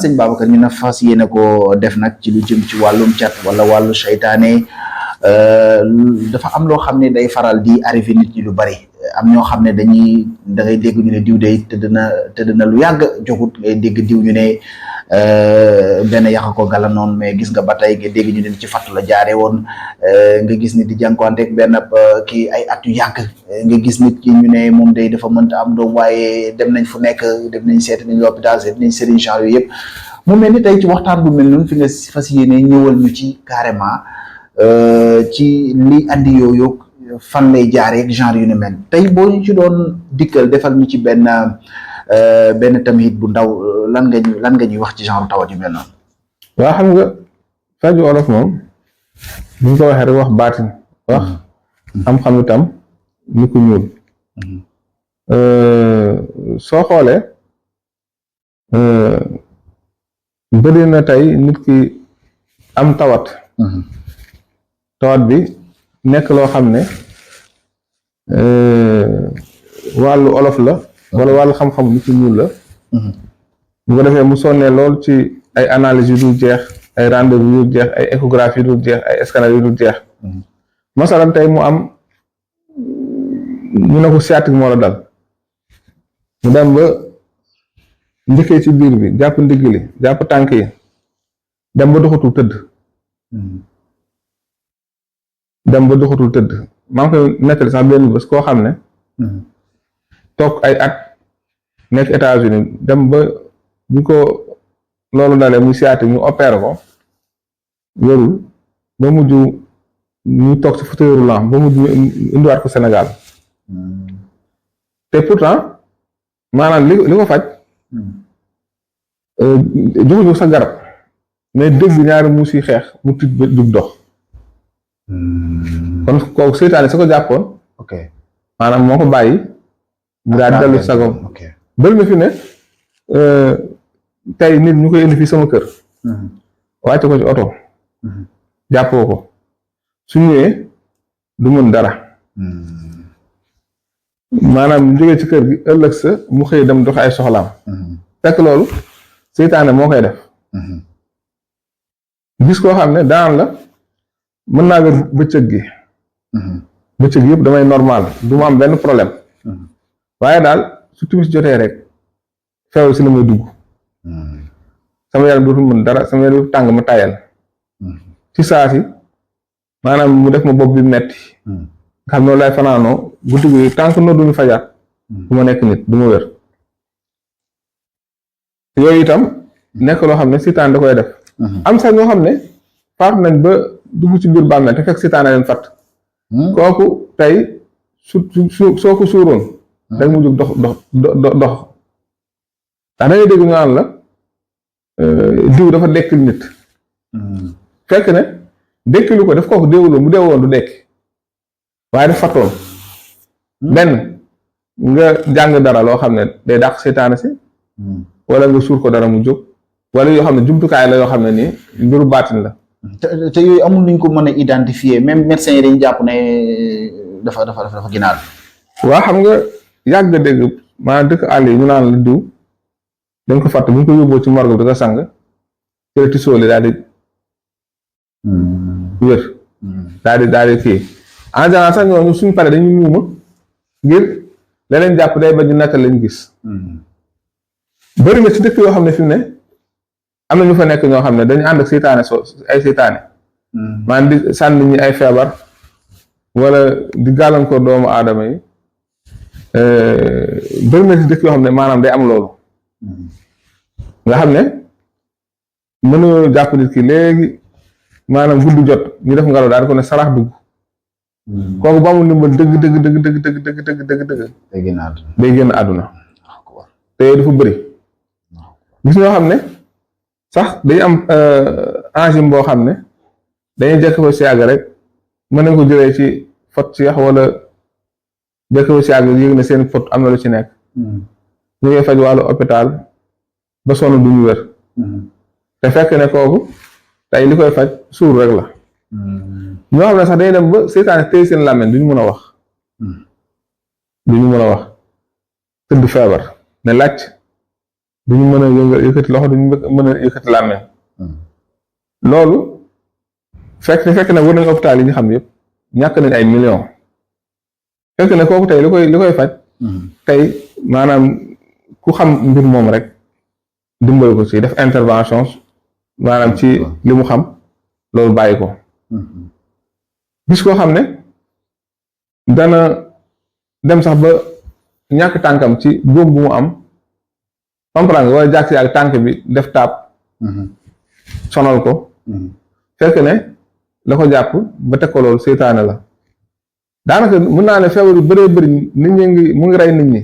sëñ Babacar ñu na fas yéene ko def nag ci lu jëm ci wàllum cat wala wàllu seytaane dafa am loo xam ne day faral di arrivé nit ñi lu bari am ñoo xam ne da ngay dégg ñu ne diw day tëdd na lu yàgg jogut ngay dégg diw ñu ne benn yàq ko gala noonu mais gis nga ba tey nga dégg ñu ne ci fatt la jaare woon nga gis nit di jànkuwanteeg benn kii ay at yu yàgg nga gis nit ki ñu ne moom day dafa mënta am doom waaye dem nañ fu nekk dem nañ seeti nañ l'hôpital seeti nañ sëriñ genre yooyu yëpp mu mel ni tey ci waxtaan bu mel noonu fi nga fas yéene ñëwal ñu ci carrément ci li andi yooyu fan lay jaaree genre yu ne mel tey boo ñu ci doon dikkal defal ñu ci benn tamit bu ndaw lan nga ñuy wax ci genre tawat yu mel noonu. waaw xam nga faju olof moom bu ñu ko waxee rek wax baatin wax xam-xam itam ni ku ñuul soo xoolee bëri na tey nit ki am tawat bi nekk loo xam ne wàllu olof la wala wàllu xam-xam ni ku ñuul la bu ko defee mu sonnee lool ci ay analyse yu dul jeex ay rendez-vous yu dul jeex ay échographie yu dul jeex ay scanner yu dul jeex masalan tey mu am ñu ne ko sciatique moo la dal mu dem ba njëkkee ci biir bi jàpp ndigg li jàpp tànk yi dem ba doxatul tëdd maa ngi koy nettali sax benn bés koo xam ne toog ay at nekk États-Unis dem ba bi ko loolu dalee muy sciatique ñu opéré ko wérul ba mujj ñu toog ci fauteuil roulant ba mujj indiwaat ko Sénégal te pourtant maanaam li ko faj joxuñu sa garab mais dégg ñaari muus yi xeex mu tiit ba jug dox kon kooku seytaane sa ko jàppoon maanaam moo ko bàyyi mu daal dellu sagom bëri na fi ne tey nit ñu koy indi fii sama kër wàcce ko ci oto jàppoo ko su ñëwee du mën dara maanaam jógee ci kër gi ëllëg sa mu xëy dem dox ay soxlaam fekk loolu seytaane moo koy def gis koo xam ne daan la mën naa wér bëccëg gi yëpp damay normal du ma am benn problème waaye daal su timis jotee rek feew si la may dugg sama yaram dootul mën dara sama yaram tàng ma tayal ci saa si maanaam mu def ma bopp bi metti nga xam noonu lay fanaanoo guddi gi tànk noo duñu fajar du ma nekk nit du ma wér yooyu itam nekk loo xam ne seytaane da koy def am sax ñoo xam ne faatu nañ ba dugg ci biir bàmmeel te fekk seytaane leen fatt kooku tey soo ko suuroon day mu jóg dox ndax dangay dégg ñu naan la diw dafa dekkil nit fekk ne dekkilu ko daf kooku déewuloon mu deewoon du dekki waaye daf fattoon benn nga jàng dara loo xam ne day dàq seytaane si wala nga suur ko dara mu jóg wala yoo xam ne jumtukaay la yoo xam ne nii mbiru baatin la te yooyu amul nuñ ko mën a identifier même médecin yi dañ jàpp ne dafa ginaar waa xam nga yàgg dégg maanaam dëkk àll yi ñu naan la diw dañ ko fàtt bu ñu ko yóbboo ci morgue bi da ko sang ci la tisooli daal di wér daal di kii en général sax ñooñu suñ pare dañuy muuma ngir leneen jàpp day ba ñu naka lañ gis bëri na ci dëkk yoo xam ne fi mu ne am na ñu fa nekk ñoo xam ne dañu ànd ak seytaane ay seytaane maanaam di sànni ñi ay feebar wala di gàllankoor doomu aadama yi bëri na ci dëkk yoo xam ne maanaam day am loolu nga xam ne mënoo jàpp nit ki léegi maanaam guddi jot ñu def ngelaw daal di ko ne sarax dugg kooku ba mu ndimbal dëgg day génn àdduna te dafa bëri gis ñoo xam ne sax dañu am enzyme boo xam ne dañuy jekk fa si yàgg rek mën nañ ko jëlee ci fot ci yax wala jekk fa si yàgg yëg na seen fot am na lu ci nekk ñu ngi faj wàllu hôpital ba sonn duñu wér te fekk ne kooku tey li koy faj suur rek la ñoo xam ne sax dañuy dem ba seytaane tey seen làmmiñ duñu mën a wax tëdd feebar ne làcc duñu mën a yëkkati loxo duñu mën a yëkkati làmmiñ loolu fekk na wër nañu hôpital yi nga xam ne yëpp ñàkk nañ ay millions fekk na kooku tey li koy faj tey maanaam ku xam mbir moom rek dimbali ko ci def intervention maanaam ci li mu xam loolu bàyyi ko gis koo xam ne dana dem sax ba ñàkk tànkam ci góom bu mu am comprendre nga wala jàkk si ak tànk bi def taab sonal ko fekk ne la ko jàpp ba teg ko loolu seytaane la daanaka mën naa ne feebar yu bëree bëri nit ñi mu ngi rey nit ñi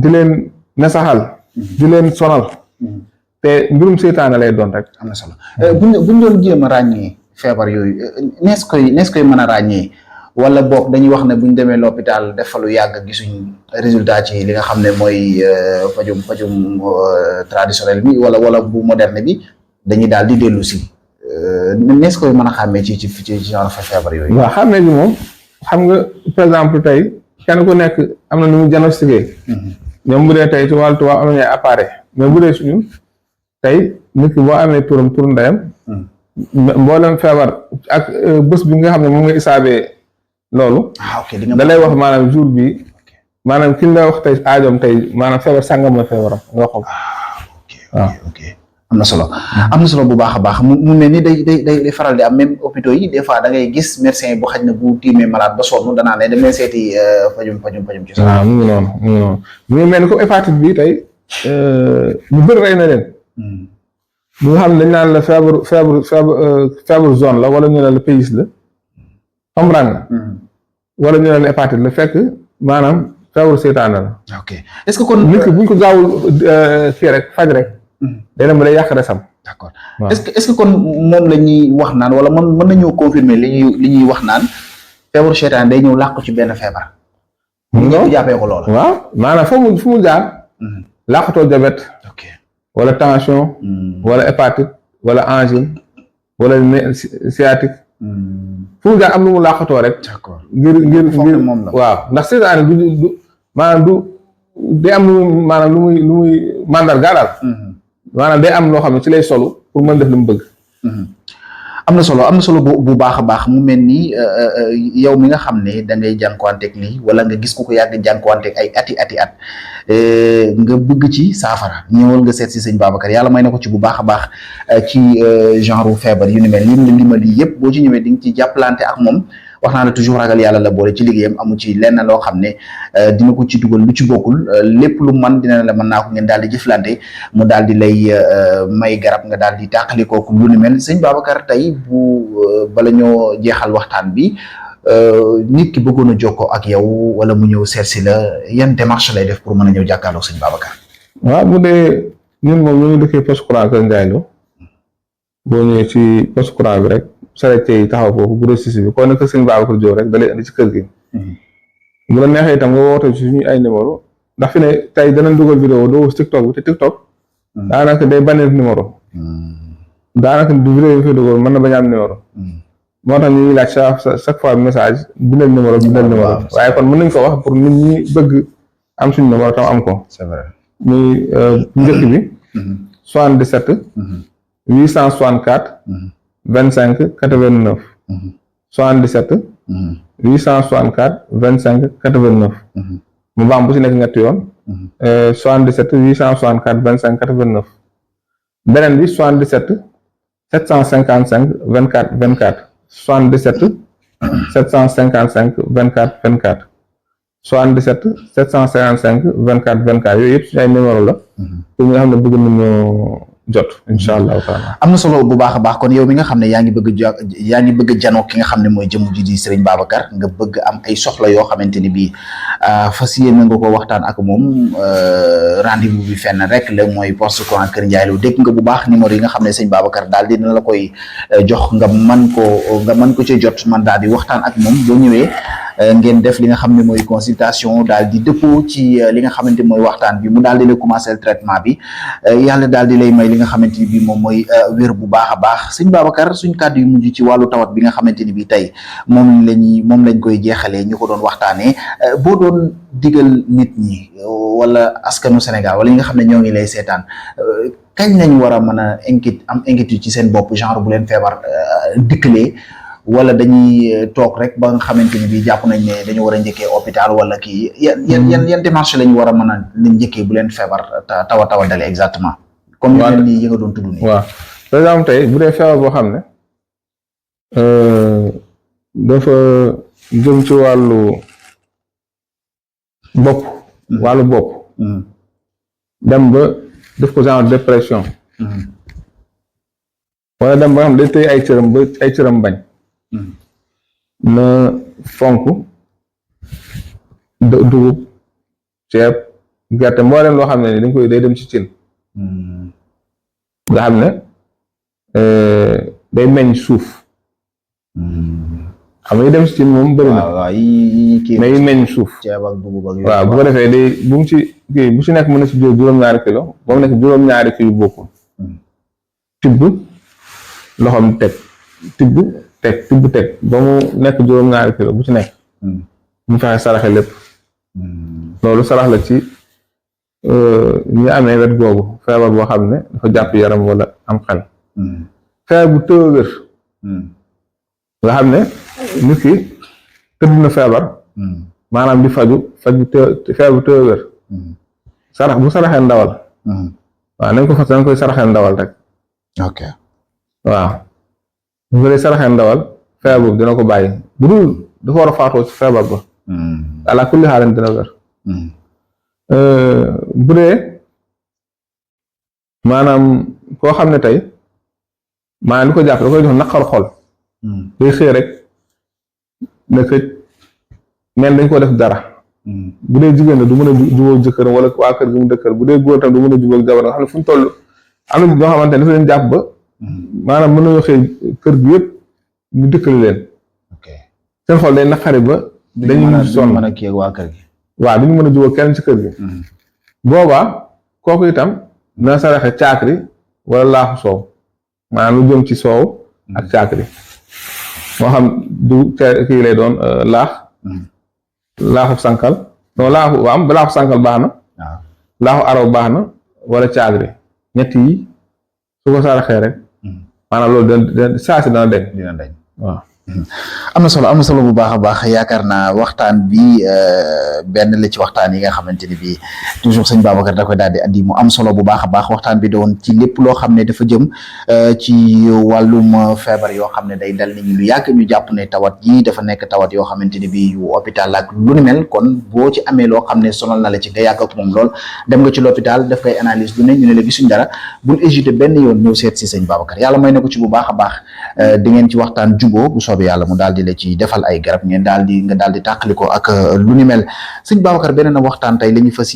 di leen nasaxal di leen sonal te mbirum seytaane lay doon rek. am na solo buñ doon jéem a ràññee feebar yooyu nees koy mën a ràññee wala boog dañuy wax ne buñ demee l'hôpital def fa lu yàgg gisuñ résultat ci li nga xam ne mooy fajum traditionnel bi wala bu moderne bi dañuy daal di dellu si nees koy mën a xàmmee ci genre feebar yooyu. waaw xàmmee bi moom xam nga par exemple tey kenn ku nekk am na nu mu diagnostiqué. ñoom bu dee tey ci wàllu tubaab am nañu ay appareil mais bu dee suñu tey nit ki boo amee tur ndeyam. mboolem feebar ak bés bi nga xam ne moom nga isaabee loolu. da lay wax maanaam jour bi maanaam ki la wax tey aajoom tey maanaam feebar sàngam la feebaram nga wax ko. waaw ok am na solo bu baax a baax mu mel ni day faral di am même hôpitaux yi des fois da ngay gis médecin bu xaj na bu tiimee malade ba sonn danaa ne dem leen seeti fajum ci sa. waaw mu ngi noonu mu ngi mel ni comme hépatite bi tey ñu bëri rey na leen. bu nga xam ne dañ naan la feebar zone la wala ñu ne la pays la comprendre nga. wala ñu ne la hépatite la fekk maanaam feebaru seytaane la. ok est-ce que kon nit ki buñ ko gaawul kii rek faj rek. day dem ba day yàq resam. d'accord est-ce que kon moom la ñuy wax naan wala mën nañoo confirmer li ñuy wax naan feebaru seytaane day ñëw làqu ci benn feebar. ñëpp jàppee ko loola. waaw maanaam fu mu jaar. làqutoo diabète. ok wala tension. wala hépatite wala angine wala sciatique. fu mu jaar am lu mu làqutoo rek. d'accord ngir moom la waaw ndax seytaane du maanaam day am lu muy mandarga daal. maanaam day am loo xam ne ci lay solu pour mën def li mu bëgg. am na solo bu baax a baax mu mel ni yow mi nga xam ne da ngay jànkuwanteeg lii wala nga gis ku ko yàgg jànkuwanteeg ay ati at nga bëgg ci saafara ñëwal nga seet si sëñ Babacar yàlla may na ko ci bu baax a baax ci genre feebar yu ni mel limal yi yëpp boo ci ñëwee di nga ci jàppalante ak moom. wax naa la toujours ragal yàlla la boole ci liggéeyam amu ci lenn loo xam ne dina ko ci dugal lu ci bokkul lépp lu man dina la mën naa ko ngeen daal di jëflante mu daal di lay may garab nga daal di tàqali kooku lu ni mel sëñ Babacar tey bu bala ñoo jeexal waxtaan bi nit ki bëggoon a jokkoo ak yow wala mu ñëw seet si la yan démarche lay def pour mën a ñëw jàkkaarloog sëñ Babacar. waaw bu dee ñun moom ñu ngi dëkkee poste courant Kër Ndiaye Lo boo ñëwee ci poste courant bi rek. charrette yi taxaw foofu bu réussi bi kon nag sëñ Babacar Diop rek da lay indi ci kër gi. bu la neexee itam nga woote ci suñu ay numéro ndax fi ne tey danañ dugal vidéo doo TikTok bi te TikTok. daanaka day bannir numéro. daanaka du vidéo yi fi dugal mën na bañ a am numéro. moo tax ñu ngi laaj chaque fois message bindal numéro waaye kon mën nañ ko wax pour nit ñi bëgg am suñu numéro tam am ko. c'est vrai muy njëkk bi. 77. 864. 25 89. 77. 864 25 89. mu baam bu si nekk ñetti yoon. 77 864 25 89. beneen bi 77 755 24 24. 77 755 24 24. 77 755 24 24 yooyu yëpp suñu ay numéro la. pour ñi nga xam ne bëgg nañu jot incha allahu taala. am na solo bu baax a baax kon yow mi nga xam ne yaa ngi bëgg janoo ki nga xam ne mooy jëmm ji di Serigne Babacar nga bëgg am ay soxla yoo xamante ni bii fas yéene nga ko waxtaan ak moom rendez-vous bi fenn rek la mooy poste courant Kër Ndiaye Lo dégg nga bu baax numéro yi nga xam ne Serigne Babacar daal dina la koy jox nga mën ko ci jot man daal di waxtaan ak moom boo ñëwee ngeen def li nga xam ne mooy consultation daal di dëppoo ci li nga xamante mooy waxtaan bi mu daal di lay commencer le traitement bi yàlla daal di lay may li nga xamante ni bi moom mooy wér bu baax a baax sëñ Babacar suñ kàddu yu mujj ci wàllu tawat bi nga xamante ni bi tey moom lañ koy jeexalee ñu ko doon waxtaanee boo doon digal nit ñi wala askanu Sénégal wala ñi nga xam ne ñoo ngi lay seetaan kañ lañ war a mën a inquiétude ci seen bopp genre bu leen feebar dikkalee wala dañuy toog rek ba nga xamante ni bi jàpp nañ ne dañu war a njëkkee hôpital wala kii yan démarche lañu war a mën a leen njëkkee bu leen feebar tawa dale exactement comme yu mel nii yi nga doon tudd nii waaw par exemple tey bu dee feebar boo xam ne dafa jëm ci wàllu bopp dem ba def ko genre dépression wala dem ba nga xam day tëye ay cëram bañ na fonk dugub ceeb gerte mbooleem loo xam ne ni dañ koy day dem ci cin nga xam ne day meññ suuf xam nga yi dem ci cin moom bëri na mais yi meññ suuf ceeb ak dugub ak waaw bu ko defee day bu mu ci kii bu ci nekk mën na ci jóor juróom-ñaari kilo ba mu nekk juróom-ñaari kilo bokkul tibb loxoom teg tibb teg ba mu nekk juróom-ñaari kilo bu ci nekk mu fexe saraxe lépp loolu sarax la ci ñi amee wet googu feebar boo xam ne dafa jàpp yaram wala am xel feebar bu tëw a wér nga xam ne nit ki tëdd na feebar maanaam di faju feebar bu tëw a wér bu saraxee ndawal waaw nañ ko fas nañ koy saraxee ndawal rek ok waaw bu ko dee saraxee ndawal feebar boobu dina ko bàyyi bu dul dafa war a faatoo ci feebar ba ala kulli xaalin dina wér bu dee maanaam koo xam ne tey maanaam li ko jàpp da koy jox naqar xol day xëy rek ne këj mel dañ ko def dara bu dee jigéen la du mën a jubóog jëkkëram wala waa kër gi mu dëkkër bu dee góor tam du mën a jubóog jabar nga xam ne fu mu toll am na ñoo xamante ne dafa leen jàpp ba maanaam mën nañoo xëy kër gi yëpp ñu dëkkali leen seen xol day naqari ba dañu mën a kii ak waa kër gi waaw duñu mën a jubóog kenn ci kër gi boobaa kooku itam dina saraxe caakri wala laaxu soow maanaam lu jëm ci soow ak caakri moo xam du kii lay doon laaxu sankal non laaxu sankal baax na laaxu araw baax na wala caakri ñett yi su ko saraxee rek maanaam loolu saa si dana deñ waaw am na solo bu baax a baax yaakaar naa waxtaan bi benn la ci waxtaan yi nga xamante ni bi toujours sëñ Babacar da koy daal di andi mu am solo bu baax a baax waxtaan bi doon ci lépp loo xam ne dafa jëm ci wàllum feebar yoo xam ne day dal nit ñi lu yàgg ñu jàpp ne tawat yi dafa nekk tawat yoo xamante ni bi yu hôpital ak lu ni mel kon boo ci amee loo xam ne sonal na la ci nga yàgg ak moom lool dem nga ci l'hôpital daf koy analyse lu ne ñu ne la gisuñ dara bul hésiter benn yoon ñëw seet si sëñ Babacar yàlla may na ko ci bu baax a baax di ngeen ci waxtaan juboo bu soobee yàlla mu daal di la ci defal ay garab nga daal di tàqali ko ak lu ni mel sëñ Babacar beneen waxtaan tey la ñu fas